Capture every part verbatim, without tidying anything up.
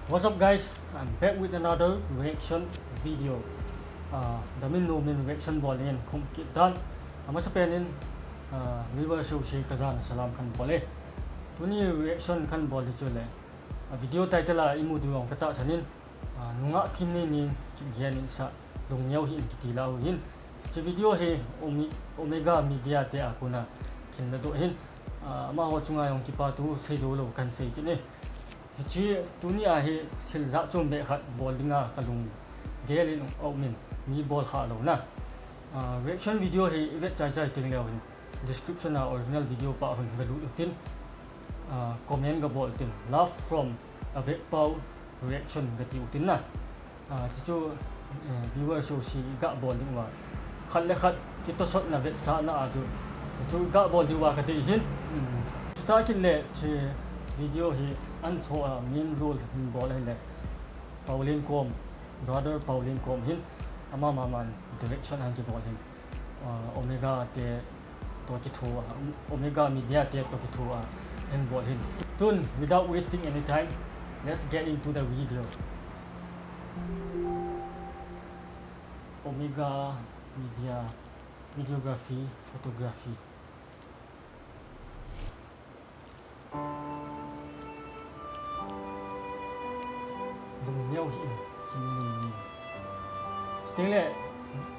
What's up guys, I'm back with another reaction video. Ah, damin nomin reaction bol dingin kahung kit tan. Amasapen in, ah, viewers jouse kajana salam kahin bol e. Tuni reaction kahin bol ding chu le, ah, video title a imu diu jong katahsan in, ah, nungah thim neinin kigel in sah, lungneo hih in kiti lah u ahin. Hiche video hi Ome-, Omega Media te a kona kahin ladoh ahin. Ah, amaho chunga jong kipathu seijou lou kahin sei kit e. Hiche tuni a hi thil jat chom beh khat bol dinga kalunggel in aumin, mi bol khah louna. Ah, reaction video hi ivet chaichai teng leu hin description a original video pa hung galut utin, ah, comment gabol utin, Love from Avetpau Reaction gati utin na. Ah, chuchu, eh, viewers jouse gabol diuva, khat le khat kitosotna vetsahna a chu, chu gabol diuva kadei ahin. Hmm. Chutah kit le hiche video hi anthou a main role hin bol ahile Paolenkom, brother Paolenkom hin, ama maman direction ahin kibol ahin. Ah, Omega te toh kitho a, Omega Media te toh kitho a ahin bol ahin. Tun, without wasting any time, let's get into the video. Omega Media, videography, photography. Lungneo hih in, chini ni ni. Chuteng le,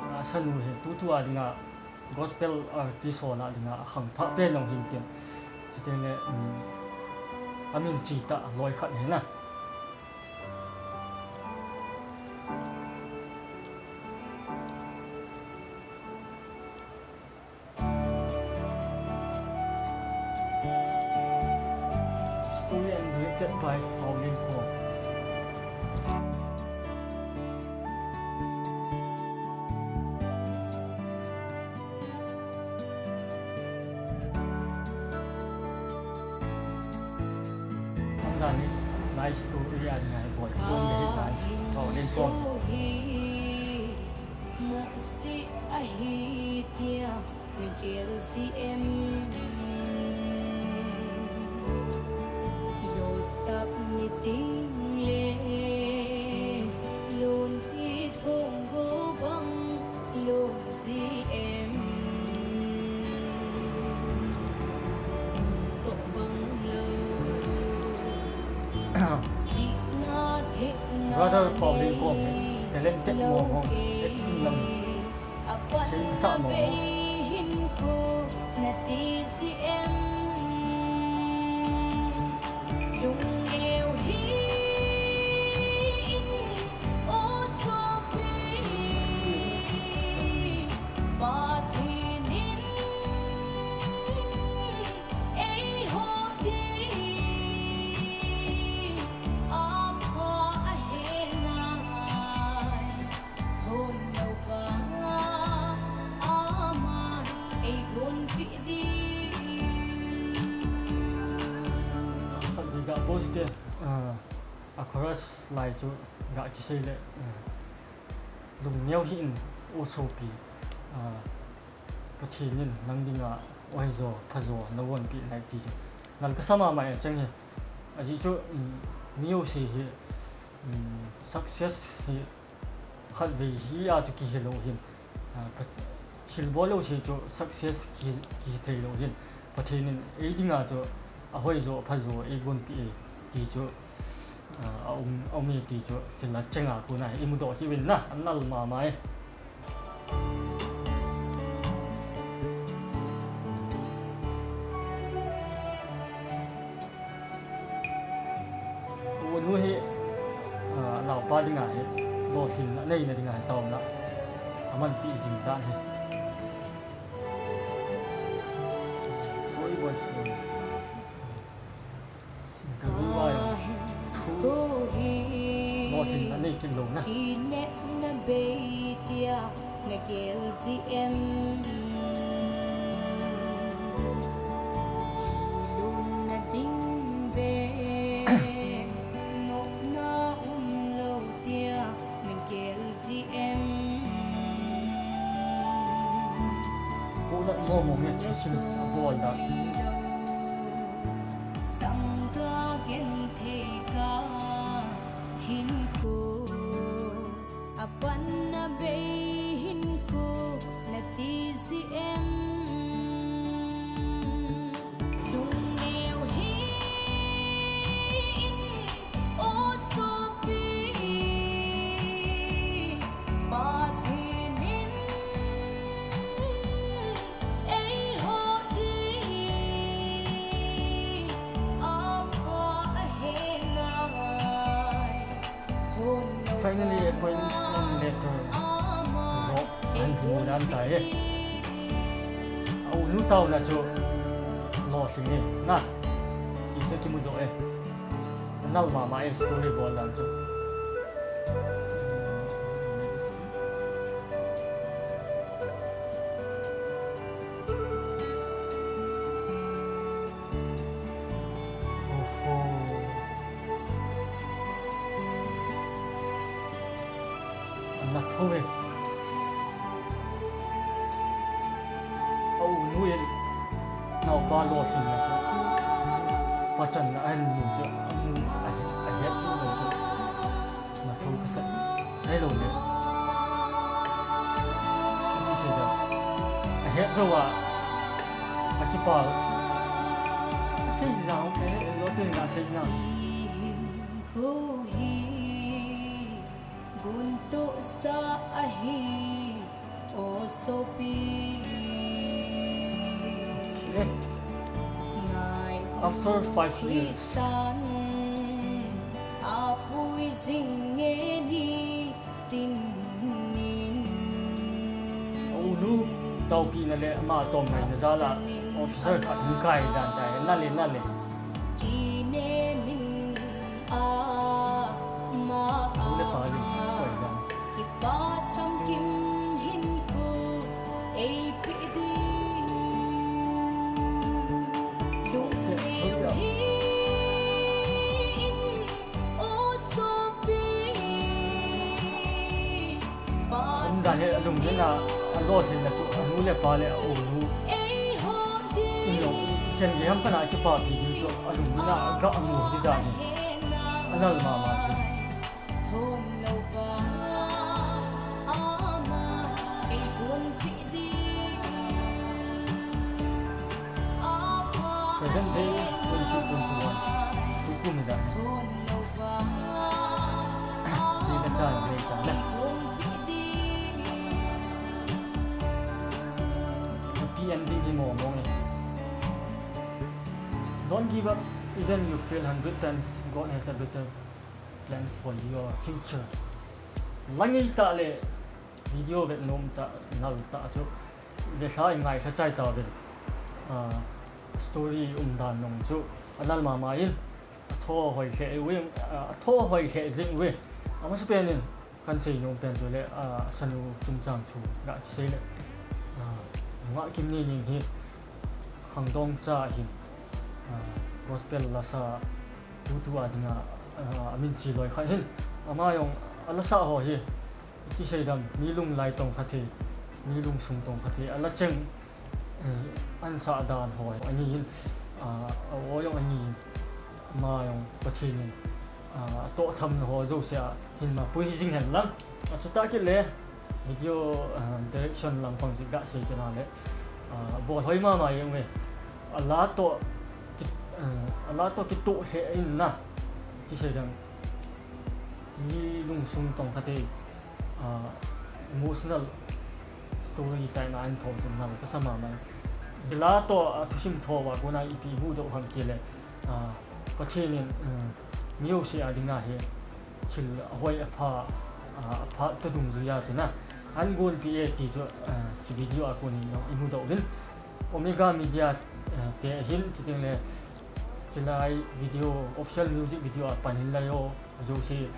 ah, asanu hi tutua dinga gospel artist ho lah dinga akhangthah pen jong ahin tin. Chuteng le, um, amin chita loi khat ahi na. Story and directed by Paolenkom. Ang dani, nice story ang nga, boy. So, very nice. Paolenkom. Mosi ahi tia nagel ji em. Losap ni ting le, lon hi thong go bang lo ji em. Ni to bang lo. Brother Paolenkom hi talented mo ho, acting lam thei sa mo ho. Eiho ding apha ahi nai, thon louva aman eigonpi ding. Khatvei ga post te, ah, a chorus lai chu ga kisei le, ah, lungneo hih in o sopi, ah, Pathen in nang dinga oijo phajo nagonpeh nai ti chu nal kasa mama e chang hi. Ajeh chu, um, mi jouse hi, um, success hi khatvei hi a chu kihe lou hin. Ah, pa-, thilbol jouse chu success ki, kihe thei lou hin. Pathen in ei dinga chu ahoijo phajo eigonpeh e ti chu, ah, aum, aum e ti chu thil a chang a kona imudoh kit uvin na, anal mama e. U nu hi, ah, naopa dinga hi, lolhinna neina dinga hi taona aman ti jing dan hi. Soi boi soi. Ka wi wa ya. Thu. Lolhinna nei kit louna. Kinepna bei tia nagel ji em. Lungna ding bep nopna umlou tia nagel ji em. Ko na mo mo nge thusim abol da. Sangta genthei ka. Finally, appointment letter. Zo, an mu dan tai e. A unu taona chu lolhing e. Na. Ti chu kimu doh e. Nal mama e story bol dan chu. Oho. Ana tho e. A unu in naopa lolhinna chu pachanna ahin mu chu amu ahet, ahet chu lo chu. Ana tho kasa. Ahilou le. Kisei da. Ahet jou a. Akipa. Asei jang, eh, lo tin na sei na. Hinkho hi guntoh sa ahi, o sopi. Eh. Ngai After five years. Kristan apui jing nge ni. Tin in. A unu taopina le ama tomngaina jal a officer khat hung kai dan tai, nal e, nal e. Kinem in ama. A unu le pa le koi dan. Kipa chamkim hinkho eipe ding. Lungneo hi in. Umdan hi alungdin a, alolhinna chu anu le pa le a unu. Inu, chen gei ham pana kipapi ding chu alungdin a ga amu hi dan hi. Anal mama chu. Present day twenty twenty-one. Tukum ida. Jing le chan le ta le. Happy ending hi mong mong e. Don't give up, even you fail hundred times, God has a better plan for your future. Langi ta le. Video vet nom ta, nal ta chu. Ve lha i ngai lha chai ta ve. Ah, story umdan nung chu. Anal mama in. Atho hoi lheh u in, ah, atho hoi lheh jing u in. Amasapen in. Kan sei nom pen chu le, ah, sanu chungchang thu. Ga kisei le. Ah, nga kim ni ning hi. Khangdong cha hin. Ah, gospel lasa. Tutu a dinga, ah, amin chi loi khat hin. Ama jong, alasa ho hi. Kisei dam, mi lunglai tong khat hi, mi lungsung tong khat hi, ala cheng, eh, ansah dan ho, ani in, ah, a o jong ani in, ama jong Pathen in, ah, atoh tham ho jouse a, hin mapui jing hen lang. Achuti kit le, video, ah, direction lang pang jing ga sei kit na le, ah, bol hoi mama jeng ve, ala toh, ki, ah, ala toh kitoh lheh in na, kisei dam, mi lungsung tong khat hi, ah, emotional story taina ahin tho chun nal kasa mama. Ala toh, ah, thusim tho va kona ipi mudoh ham tile, ah, Pathen in, um, mi jouse a dinga hi thil ahoi apha, ah, apha toh dungjui a chun a ahin gonpi e ti chu, ah, chu video a konin imudoh uvin. Omega Media, eh, te hin, chuteng le, chulai video, official music video a pan hin lai ho, jouse,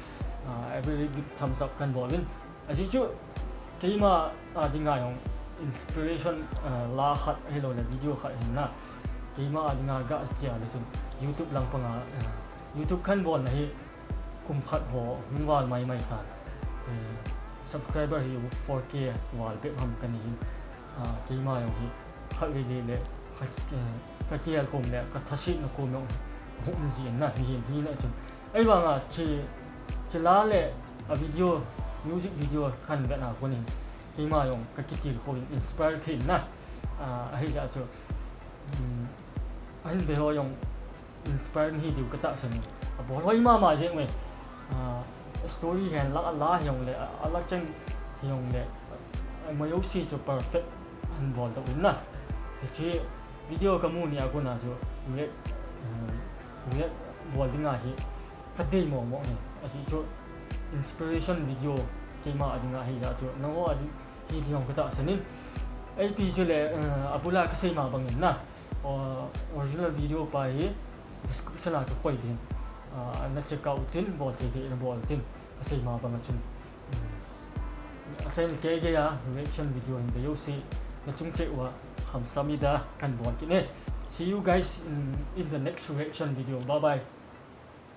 ah, every big thumbs up kan bol uvin. Ajeh chu, keima a dinga jong inspiration, ah, la khat, ahilou le video khat hin na. Keima a dinga ga chia le chun, YouTube lang panga, ah, YouTube kan bolna hi, kum khat ho hung val maimai tan. Eh, subscriber hi four K val bep ham kani hin. Ah, keima jong hi khatvei le le ka, eh, ka kiel kom le ka thasetna kom jong hung um jin na hi hin hi na chun. Ahivanga chi, chila le a video, music video kan vetna konin keima jong ka kitilkhou in inspire khin na. Ah, ahijeh chu, um, ahin ve ho jong inspire hi diu ka tahsan. Abol hoi mama jeng uve. Ah, story hen lang ala hijongle, a, ala cheng hijongle, a, amajouse chu perfect ahin bol doh uvin na. Hiche video kamu ni a kona chu react, um, react bol dinga hi kadei mong mong hi. Ajeh chu inspiration video keima a dinga hi jeh chu nangho a ding hi ding jong katahsan in. Ipi chule, eh, abula kasei ma bangin na, o-, original video pa hi description a kakoi ding. Ah, na check out tin, bol thei thei na bol tin, kasei ma bang a chun. Hmm. Achaina kei geiya reaction video hin ve jouse nachung cheh uva hamsam ida kahin bol kit e. See you guys in, in the next reaction video. Bye bye.